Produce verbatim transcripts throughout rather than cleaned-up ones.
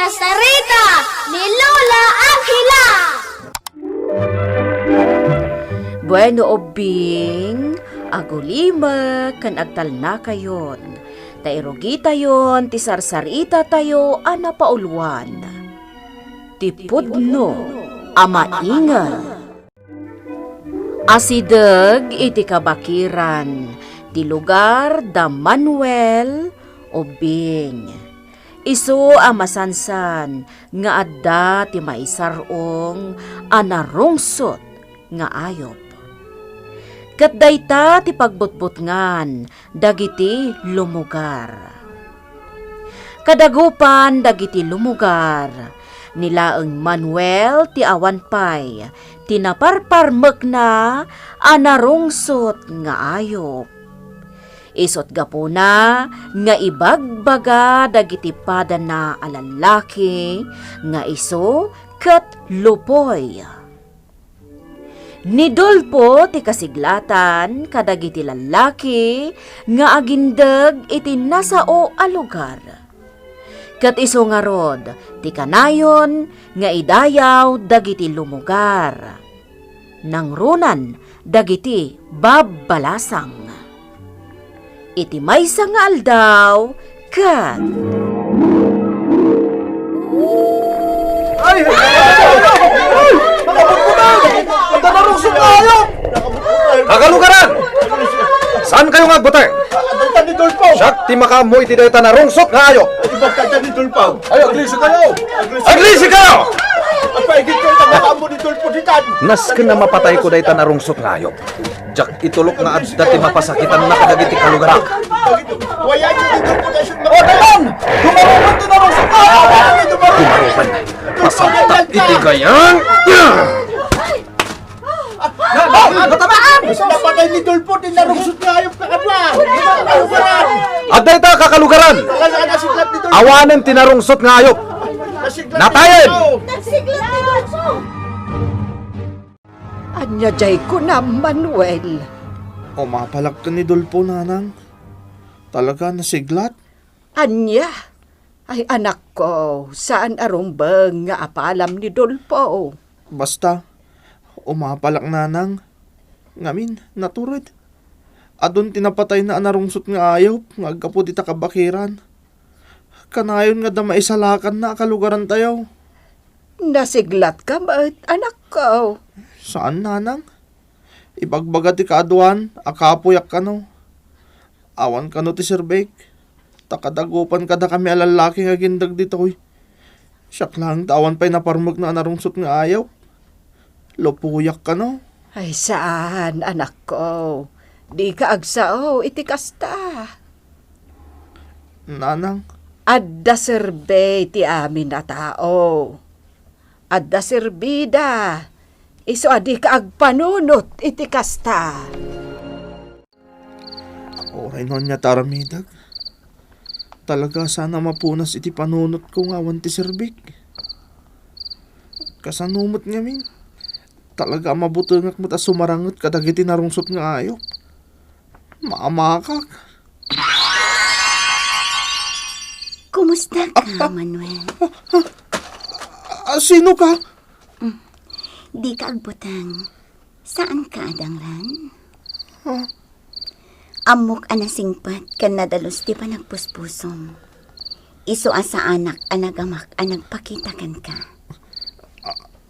Sarita ni Lola Angela. Bueno, ubbing, agulimek ken agtalnakayon, ta irugitayon ti sarsaritatayo a napauluan. Ti pudno a maingel. Asideg iti kabakiran ti lugar da Manuel, ubbing. Isu a masansan nga adda ti maisar-ong a narungsot nga ayup. Ket dayta ti pagbutbutngan dagiti lumugar. Kadagupan dagiti lumugar, ni laeng Manuel ti awan pay ti naparparmekna a narungsot nga ayup. Isut' gapuna nga ibagbaga dagiti padana a lallaki nga isu ket Lupoy. Ni Dolpo ti kasiglatan kadagiti lallaki nga agindeg iti nasao a lugar. Ket isu ngarud ti kanayon nga idayaw dagiti lumugar. Nangronan dagiti babbalasang. Iti maysa nga aldaw, ket Ay! Ay! Ay! Nakabutbutang! Adda narungsot nga ayup! Kakalugaran! Saan kayo nga agbuteng? Adda ni Dolpo! Siak ti makaammo iti dayta narungsot nga ayup! Ibagkada ni Dolpo! Ay, aglisi kayo! Aglisi kayo! Agpaigid kayo ta makaammo ni Dolpo ditan! Nasken a mapatayko dayta narungsot nga ayup. Diak itulok nga adda ti mapasakitanna kadagiti kalugarak. Wayay, dito po tayo. O, dayon! Dumaruman ti narungsot nga ayup! Dumaruman! Pasabtak iti gayam! Napatay ni Dolpo, ti narungsot nga ayup, kakabla! Adda ita, kakalugaran! Awanen ti narungsot nga ayup! Natayen! Nagsiglat ni Dolpo! Ania jay kunam, Manuel? Umapalak ken ni Dolpo, nanang. Talaga, nasiglat. Ania? Ay, anakko, saan a rumbeng nga apalam ni Dolpo. Basta, umapalak, nanang. Ngamin, natured. Adun ti napatayna a narungsot nga ayup nga aggapu dita kabakiran. Kanayon nga adda maisalakanna a kalugarantayo. Nasiglatka met, anakko? Saan, nanang. Ibagbaga ti kaaduan a kapuyak kano. Awan kano ti serbik. Ta kadagupan kadakami a lallaki nga agindeg ditoy. Siak laeng ta awan pay naparmekna a narungsot nga ayup. Lupoyak kano. Ay, saan, anakko. Dika agsao iti kasta. Nanang. Adda serbi ti amin a tao. Adda serbida. Isu a dika agpanunot iti kasta. Uray no ania ti aramidek. Talaga saan a mapunas iti panunotko nga awan ti serbik. Kasano met ngamin? Talaga a mabutengak met a sumaranget kadagiti narungsot nga ayup. Maamakak. Kumusta ka, Manuel? Ah, sino ka? Mm. Dika agbuteng. Saan ka a danglan? Ah. Ammok a nasingpet ken nadalus ti panagpuspusom. Isu a saanak a nagamak a nagpakita kenka.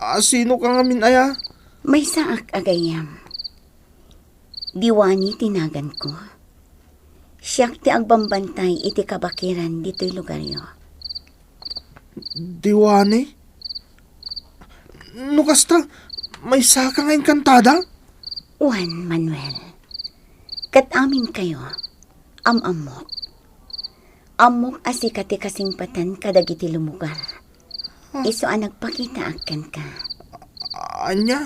Ah, sino ka ngamin aya? Maysaak a gayyem. Diwani ti naganko. Siak ti agbambantay iti kabakiran ditoy lugaryo. Diwani? No kasta, maysaka nga inkantada? Wen, Manuel. Ket aminkayo, am-ammok. Ammok a sika ti kasingpetan kadagiti lumugar. Ah. Isu a nagpakitaak kenka. Ania?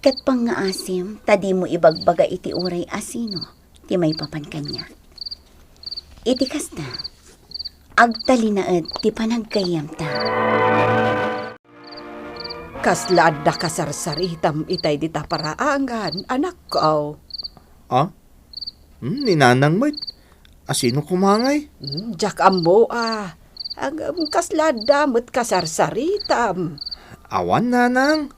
Ket pangngaasim ta dimo ibagbaga iti uray a sino ti maipapan kaniak. Iti kasta, agtalinaed ti panaggayyemta. Kasla adda kasarsaritam itay dita paraangan, anakko? Ah? Hmm, ni Nanang met. A sino koma ngay? Hmm, diak ammo a. Ngem kasla adda met kasarsaritam? Awan, nanang.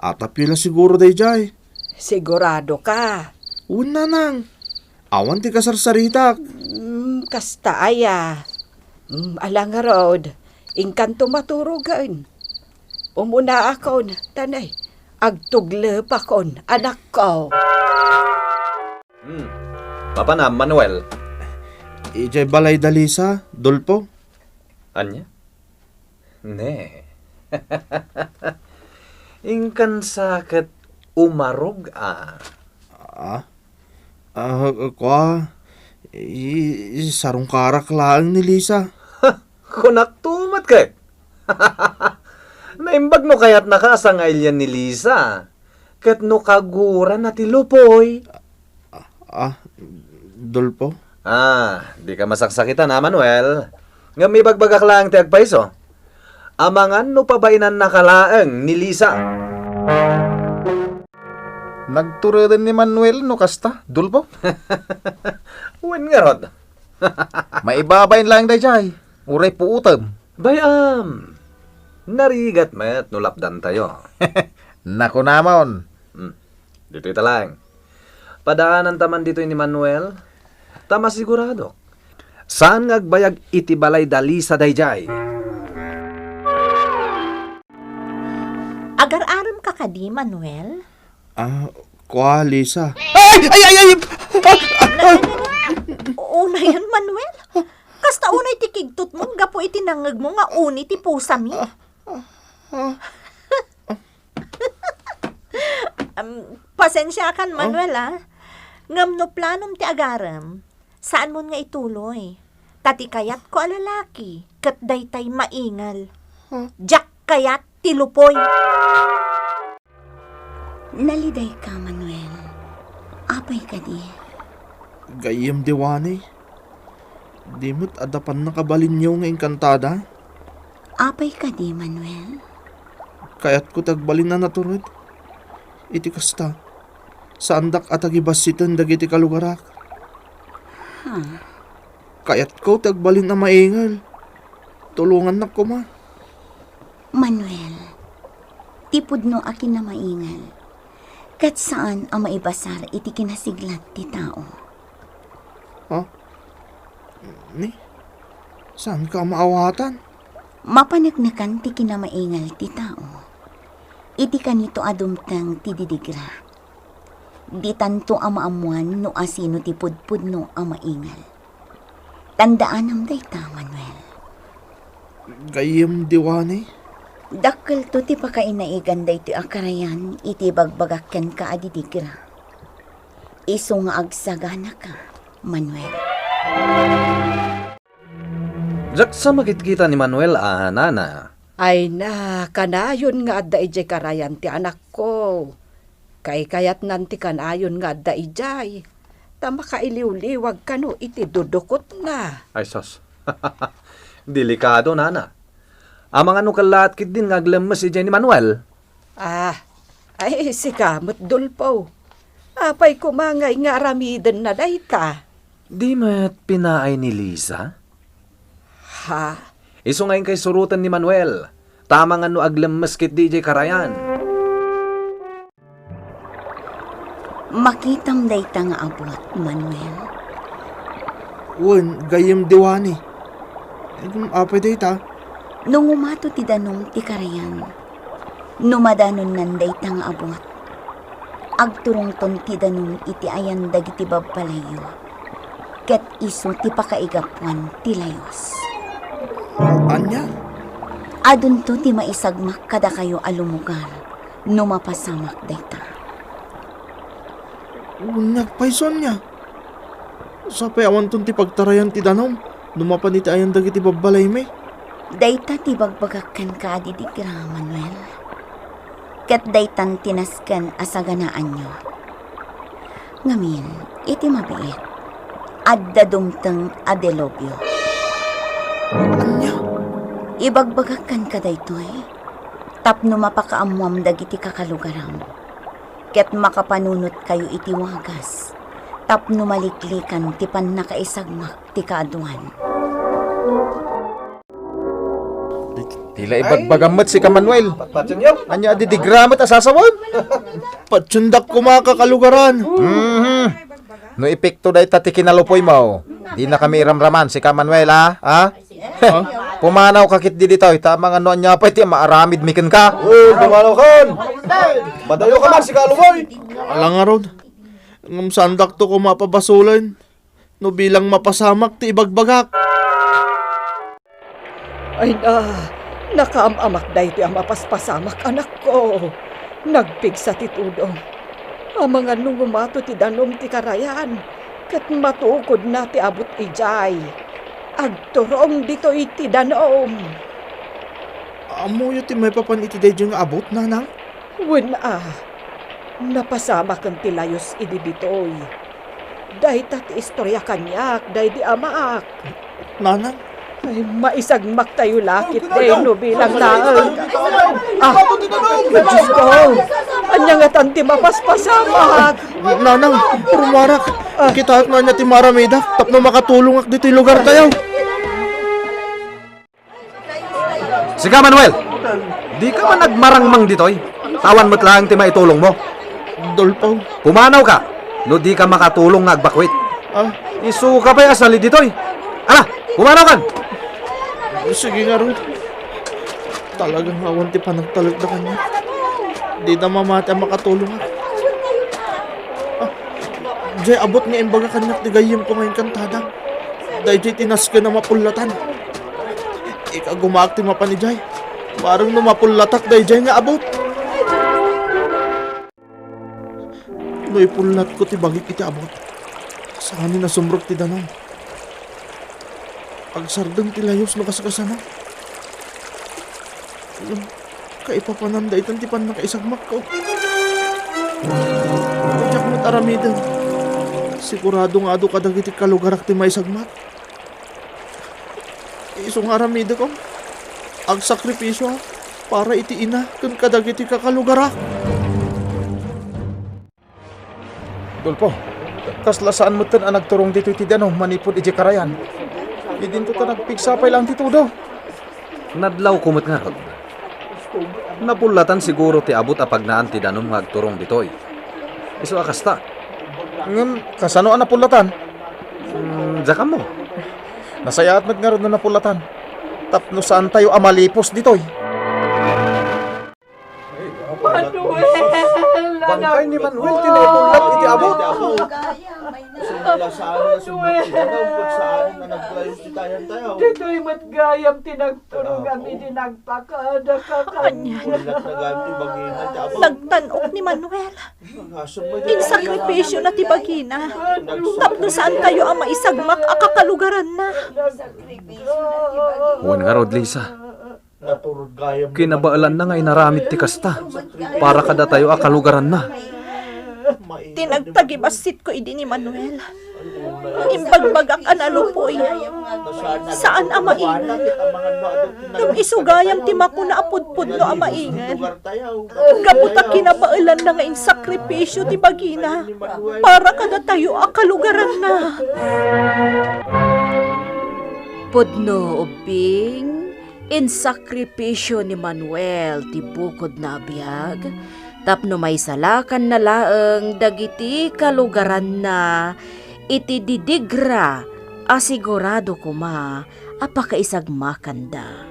Atapyo la siguro daydiay. Sigurado ka? Wen, nanang. Awan ti kasarsaritak. Mm, kasta aya. Mm, ala ngarud, inkanto maturogen. Umunaakon, tanay, agtuglepakon, anakko. Hmm. Mapanam, Manuel? Idiay balay da Lisa, Dolpo. Ania? Ne. Inkan sa ket umarog a. Ah? Ah, kua, i-, i-, sarungkarak laeng ni Lisa. Kunakto met ket. Naimbag no kayatnaka a sangailian ni Lisa. Ket no kagurana ti lupoy. Ah, Dolpo? Ah, dika masaksakitan, a, Manuel. Ngem ibagbagak laeng ti agpayso. Amangan no pabainannaka laeng ni Lisa. Nagtureden ni Manuel no kasta, Dolpo? Wen ngarud. Maibabain laeng daydiay. Uray puotem. Bay-am. Narigat met no lapdantayo. Nakunamon. Hmm. Ditoy ta laeng. Padaananta man ditoy ni Manuel, ta masiguradok. Saan nga agbayag iti balay da Lisa daydiay. Agar-arem ka kadi, Manuel? Ah, kua, Lisa. Ay! Ay, ay, ay! Ah! Na, na, na, na. Unayen, Manuel. Kasta unay ti kigtotmo gapu iti nangngegmo nga uni ti pusami. Ah, ah, ah. Am, pasensiakan, Manuel, ah. Ngem no planom ti agarem, saanmon nga ituloy. Ta ti kayatko a lalaki, ket daytay maingel. Huh? Diak kayat ti lupoy. Nalidayka, Manuel. Apay kadi? Gayyem di wani. Di met adda pannakabalinyo nga inkantada? Apay kadi, Manuel? Kayatko ti agbalin a natured. Iti kasta, saandak a tagibassiten dagiti kalugarak. Ha? Kayatko ti agbalin a maingel. Tulongannak koma. Manuel, ti pudno a kinamaingel, ket saan a maibasar iti kinasiglat ti tao. Ha? Ni? Saanka a maawatan? Mapaneknekan ti kinamaingel ti tao. Iti kanito a dumteng ti didigra. Ditanto a maammoan no asino ti pudpudno a maingel. Tandaanam dayta, Manuel. Gayyem di wani? Dakkelto ti pakainaigan daytoy a karayan iti ibagbagak kenka a didigra. Isu nga agsaganaka, Manuel. Diak sa makitkita ni Manuel a nana. Ay na, kanayon nga adda idiay karayan ti anakko. Kaykayatnan ti kanayon nga adda idiay, ta makailiwliwag kano iti dudukotna. Ay, sus. Delikado, nana. Amangan no kellaat ketdin nga aglemmes idiay ni Manuel? Ah, ay, sika met, Dolpo. Apay koma ngay nga aramidenna dayta? Di met pinaay ni Lisa? Ha? Isu nga inkay suroten ni Manuel, ta amangan no aglemmes ketdi idiay karayan. Makitam dayta nga abut, Manuel? Wen, gayyem di wani. Ngem apay dayta? No ngumato ti danum ti karayan, no madanonnan dayta nga abut, agturongton ti danum iti ayan dagiti babbalayyo, ket isu ti pakaigapuan ti layus. Ania? Adunto ti maisagmak kadakayo a lumugar no mapasamak dayta. Wen, agpayso ania? Sapay awanton ti pagtarayan ti danum no mapan iti ayan dagiti babbalaymi. Dayta ti ibagbagak kenka a didigra, Manuel. Ket daytan ti nasken a saganaanyo. Ngamin, iti mabiit, adda dumteng a delubyo. Ania? Ibagbagak kenka daytoy tapno mapakaammoam dagiti kakalugaram, ket makapanunotkayo iti wagas tapno maliklikan ti pannakaisagmak ti kaaduan. Ila ibagbagam met sika, Manuel. Patpatyon yo. Ania a didigra met a sasawen? Patsyondak koma, kakalugaran. Mhm. No epekto dayta ti kinalupoymo, dinakami iramraman, sika, Manuel, a? Ha? Pumanawka ketdi ditoy, ta amangan no ania pay ti maaramidmi kenka. Uy, pumanawkan! Madayoka man, sika, Lumoy! Ala ngarud, ngem saandakto koma a pabasolen no bilang mapasamak ti ibagbagak. Ay na, nakaam-amak daytoy a mapaspasamak, anakko. Nagpigsa ti tudong. Amangan no umato ti danum ti karayan, ket matukodna ti abut idiay. Agturong ditoy ti danum. Ammoyo ti maipapan iti daydiay nga abut, nanang? Wen a, napasamaken ti layus idi ditoy. Dayta ti istoria kaniak daydi amaak. Nanang? Ay, maisagmaktayo la ketdi no bilang laeng. Ah, Diyos ko! Ania ngatan ti mapaspasamak? Nanang, rumuarak. Ah. Kitaek no ania ti maaramidak tapno makatulongak ditoy lugartayo. Sika, Manuel, dika man agmarangmang ditoy. Awan met laeng ti maitulongmo. Dolpong. Pumanawka, no dika makatulong nga agbakwit. Ah. Isuka pay a sali ditoy. Ala, pumanawkan! Sige ngarud. Talagang awan ti panagtalekda kaniak. Dida mamati a makatulongak. Ah, diay abut nga imbaga kaniak ti gayyemko nga inkantadang. Daydiay ti nasken a mapullatan. Ikagumaak ti mapan idiay. Bareng no mapullatak daydiay nga abut. No ipullatko ti bagik iti abut, saanen a sumrek ti danum. Agsardeng ti layus no kasakasano. Ngem kaipapanan daytan ti pannakaisagmakko. Diak met aramiden. Sigurado nga adu kadagiti kalugarak ti maisagmak. Isu nga aramidek, agsakripisio para iti ina ken kadagiti kakalugarak. Dolpo, kasla saan metten a nagturong ditoy ti danum manipud idiay karayan. Idinto ta nagpigsa pay laeng ti tudo. Nadlawko met ngarud. Napullatan siguro ti abut a pagnaan ti danum nga agturong ditoy. Isu a kasta. Ngem kasano a napullatan? Hmm, diak ammo. Nasayaat met ngarud no napullatan. Tapno saantayo a malipos ditoy. Manuel! Bangkay ni Manuel ti naipullat iti abut. Manuel! Ditoy met gayam ti nagturogam idi nagpakada ka kaniak. Nagtan-ok ni Manuel. Insakripisio na ti bagina. Tapno saantayo a maisagmak a kakalugaranna. Wen ngarud, Lisa. Kinabaelanna nga inaramid ti kasta para kadatayo a kalugaranna. Ti nagtagibassitko idi ni Manuel. Imbagbagak a nalupoy. Saan a mainget. Ngem isu gayam ti makuna a pudpudno a mainget. Gapu ta kinabaelanna nga insakripisio ti bagina para kadatayo a kalugaranna. Pudno, ubbing, insakripisio ni Manuel ti bukodna a biag tapno maisalakanna laeng dagiti kalugaranna iti didigra a sigurado koma a pakaisagmakanda.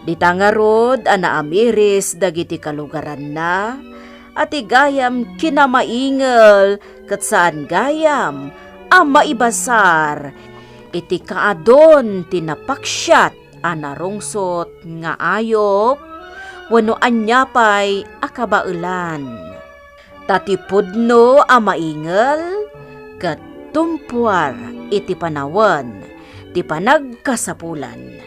Dita ngarud a naamiris dagiti kalugaranna a ti gayam kinamaingel ket saan gayam a maibasar iti kaadon ti napaksiat a narungsot nga ayup wenno ania pay a kabaelan. Ta ti pudno a maingel ket tumpuar iti panawen ti panagkasapulan.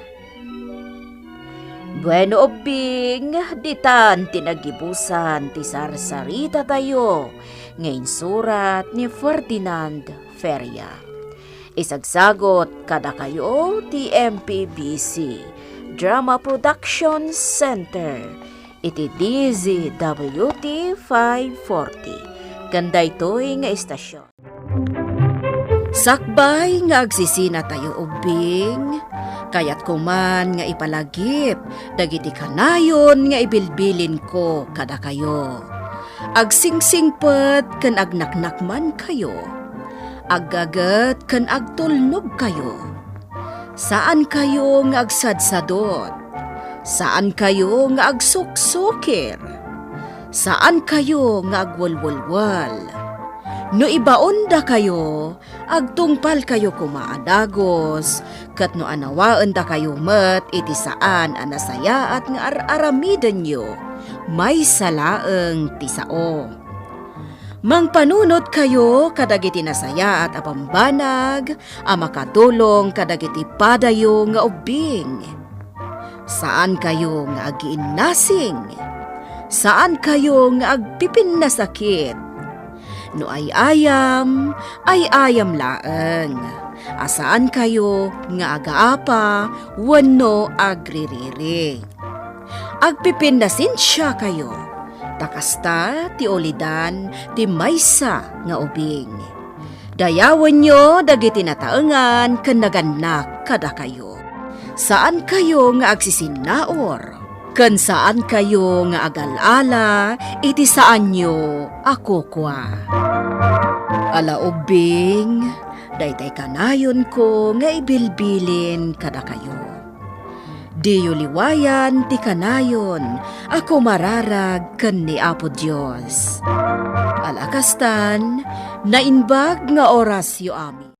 Bueno, ubbing, ditan ti nagibusan ti sarsaritatayo nga insurat ni Ferdinand Feria. Isagsagut kadakayo ti M P B C Drama Production Center iti D Z W T five forty ken daytoy nga istasion. Sakbay nga agsisinatayo ubbing, Kayatko man nga ipalagip dagiti kanayon nga ibilbilinko kadakayo. Agsingsingpet ken agnaknakmankayo. Aggaget ken agtulnogkayo. Saankayo nga agsadsadot. Saankayo nga agsuksukir. Saankayo nga agwelwelwel. No ibaondakayo, agtungpalkayo koma a dagus, ket no anawaendakayo met iti saan a nasayaat nga ar-aramidenyo, maysa laeng ti sao. Mangpanunotkayo kadagiti nasayaat a bambanag a makatulong kadagiti padayo nga ubbing. Saankayo nga agiinnasing. Saankayo nga agpipinnasakit. No ay-ayam, ay-ayam laeng. A saankayo nga agaapa wenno agririri. Agpipinnasensiakayo, ta kasta ti ulidan ti maysa nga ubing. Dayawenyo dagiti nataengan ken nagannak kadakayo. Saankayo nga agsisinnaur, ken saankayo nga agal-ala iti saanyo a kukua. Ala ubbing, daytay kanayonko nga ibilbilin kadakayo. Diyo liwayan ti kanayon a kumararag ken ni Apo Dios. Ala kastan, naimbag nga orasyo amin.